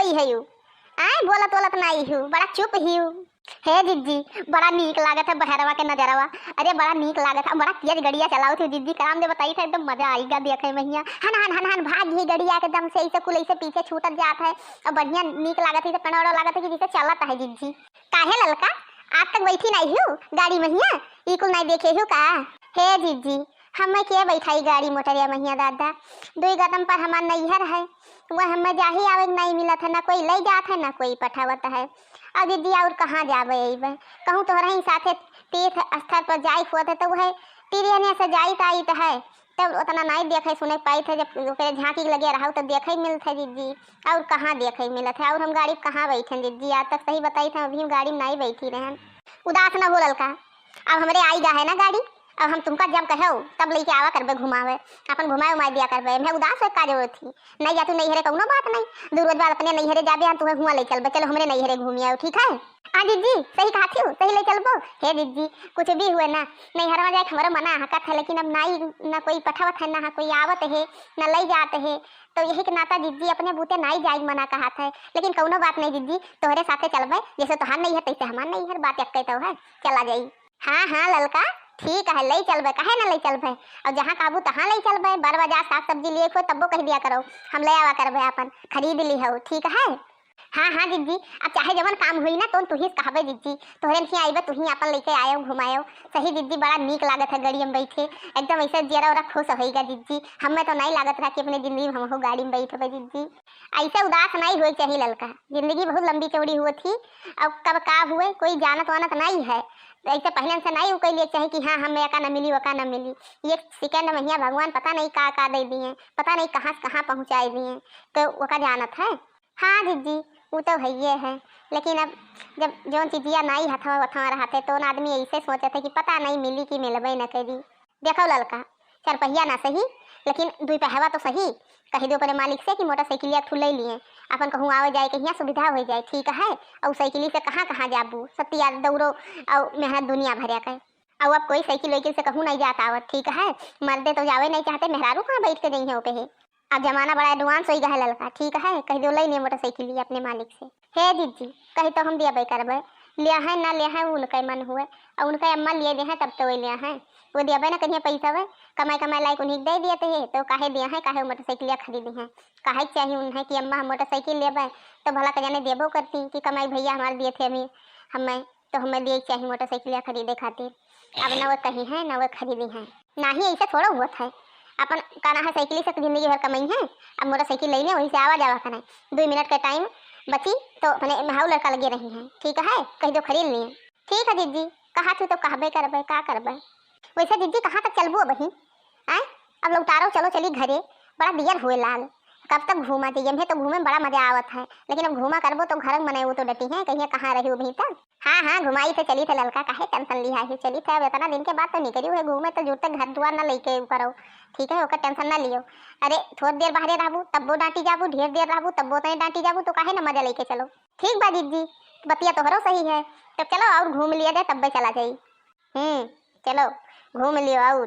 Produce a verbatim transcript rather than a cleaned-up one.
नहीं है यू। आए, बोलत बोलत नहीं हूँ, बड़ा चुप ही हूँ। हे जिज्जी, बड़ा नीक लागत है बहरवा के नजरवा। अरे, बड़ा नीक लागत है, बड़ा तेज गड़िया चलावत है जिज्जी। कराम दे बताई था, एकदम मजा आइगा देखे महिया। हन हन हन हन भाग गई गड़िया के दम से, ऐसे कुल ऐसे पीछे छूटत जात है। और बढ़िया नीक लागत है, ऐसे पेड़वा लागत है कि जैसे चलत है जिज्जी। काहे ललका, आज तक बैठी नहीं हूँ गाड़ी महिया? ई कुल नहीं देखे हूँ का? हे जिज्जी, हमें के बैठाई गाड़ी मोटरिया महिया दादा? दुई कदम पर हमार नैहर है, वह हमें जाही आवे के नहीं मिलत है, ना कोई ले जात है, ना कोई पठावत है। अब जिज्जी, और कहाँ जाबे अइबे? कहूँ तोहरा ही साथे तीर्थ स्थल पर जाए होत है, तो वह ट्रेन से जाइत आइत है, तब उतना नहीं देखे सुने पाइत है। जब ओकरे झांकी के लगे रहू, तो देखे मिलत है जिज्जी, और कहाँ देखे मिलत है? और हम गाड़ी पे कहाँ बैठे जिज्जी? आज तक सही बताई थे, अभी हम गाड़ी में नहीं बैठी रहन। उदास न हो ललका, अब हमरे आई गा है ना गाड़ी, अब हम तुमका जब कहो तब लेके आवा करबे घुमावे, अपन घुमाए उमाए दिया करबे। मैं उदास होए का जरूरत थी? नहीं जा तू नैहरे, कौनो बात नहीं, दू रोज बाद अपने नैहरे जाबे, हम तुम्हें हुआ ले चलबे। चलो हमरे नैहरे घूमी आओ, ठीक है? हाँ जिज्जी, सही कहा थी, सही ले चलबो। हे जिज्जी, कुछ भी हुए ना, नैहरवा जाए के हमरो मना हकत है, लेकिन अब नाई ना कोई पठावत है, ना कोई आवत है, ना ले जात है, तो यही के नाता जिज्जी अपने बूते नाई जाए के मना कहत है। लेकिन कौनो बात नहीं जिज्जी, तोहरे साथे चलबे, जैसे तोहार नैहर तैसे हमार नैहर, बात एक्के तो है, चला जाई। हाँ हाँ ललका, ठीक है, ले चलबे, काहे ना ले चलबे? और जहाँ कहबू तहाँ ले चलबे। बार बाजार साग सब्जी लिए खो तब्बो कह दिया करो, हम ले आवा करबे, अपन खरीद ली हो, ठीक है? हाँ हाँ जिज्जी, अब चाहे जवन काम हुई ना, तो तू ही कहबे जिज्जी, तोहरे नहीं आइबे, तू ही अपन लेके आयो घुमायो। सही जिज्जी, बड़ा नीक लागत है गड़िया में बैठे, एकदम ऐसे जियरा ओरा खुश होइगा जिज्जी। हमें तो नहीं लागत रहा कि अपने जिंदगी में हम हो गाड़ी में बैठबे जिज्जी। ऐसे उदास नहीं होए चाहिए ललका, जिंदगी बहुत लंबी चौड़ी हुई थी, अब कब का हुए कोई जानत वानत नहीं है। तो ऐसे पहले से नहीं वो कह लिए चाहिए कि हाँ हमें एका न मिली, वका न मिली। ये सेकंड में हियाँ भगवान पता नहीं का का दे दिए, पता नहीं कहाँ से कहाँ पहुँचाए दिए, तो वका जानत है। हाँ जिज्जी, वो तो है ये है, लेकिन अब जब जौन चीजिया नाई हथवा वथवा रहते तो आदमी ऐसे सोचत है कि पता नहीं मिली कि मिलबे न करी। देखो ललका, चरपहिया ना सही, लेकिन दुई पहवा तो सही। कह दो अपने मालिक से कि मोटरसाइकिलिया एक ठो ले लिए, अपन कहूँ आवे जाए के हियाँ सुविधा हो जाए, ठीक है? और साइकिली से कहाँ कहाँ जाबू, सत्तिया दौड़ो और मेहनत दुनिया भर के। और अब कोई साइकिल वाइकिल से कहूँ नहीं जात आवत, ठीक है? मर्दे तो जावे नहीं चाहते, मेहरारू कहाँ बैठ के जइहें ओपे है। अब जमाना बड़ा एडवांस हो गया है ललका, ठीक है, कह दो ले लिए मोटरसाइकिल अपने मालिक से। हे जिज्जी, कही तो हम दियाबे करबे, लिया है ना लिया है, उनके मन हुए, और उनके अम्मा लिए दे हैं तब तो वे लिया है, वो दियाबे ना करिए पैसा वे, कमाई कमाई लायक उन्हीं के दे दिए थे, तो काहे दिया है, काहे मोटरसाइकिलिया खरीदी हैं, काहे के चाहिए उन्हें कि अम्मा हम मोटरसाइकिल लेबे, तो भला के जाने देबो करती कि कमाई भैया हमारे दिए थे अभी हमें, तो हमें लिए चाहिए मोटरसाइकिलिया खरीदे खातिर। अब ना वो कहीं है ना वो खरीदी है, ना ही ऐसे थोड़ा हुआ था। अपन का ना है साइकिल से जिंदगी भर कमाई है, अब मोटरसाइकिल लेने वहीं से आवा जावा करें, दुई मिनट का टाइम बची तो अपने महाऊ लड़का लगे रही हैं, ठीक है, कह दो खरीद लिए। ठीक है जिज्जी, कहा थी तो कहबे करबे, का करबे। वैसे जिज्जी कहाँ तक चलबू अबही? आए, अब लौटारो चलो चली घरे, बड़ा दियर हुए लाल, कब तक घूमा जाइए, हमें तो घूमे में बड़ा मजा आवत है, लेकिन अब घूमा करबो तो घर में मने वो तो डटी हैं, कहिए कहाँ रही अबही तक। हाँ हाँ, घुमाई थे चली थे ललका, काहे टेंशन लिहा है, चली थे, अब इतना दिन के बाद तो निकली हुए घूमे, तो जुड़ते घर दुआर ना लेके ऊपर हो, ठीक है, ओकर टेंशन ना लियो। अरे थोड़ देर बाहरे रहबू तब्बो डांटी जाबू, ढेर देर रहबू तब्बो तय डांटी जाबू, तो काहे ना मजा लेके चलो। ठीक बा जिज्जी, बतिया तोहरो सही है, तो चलो और घूम लिया जाए तब्बे चला जाई। हम्म, चलो घूम लियो और।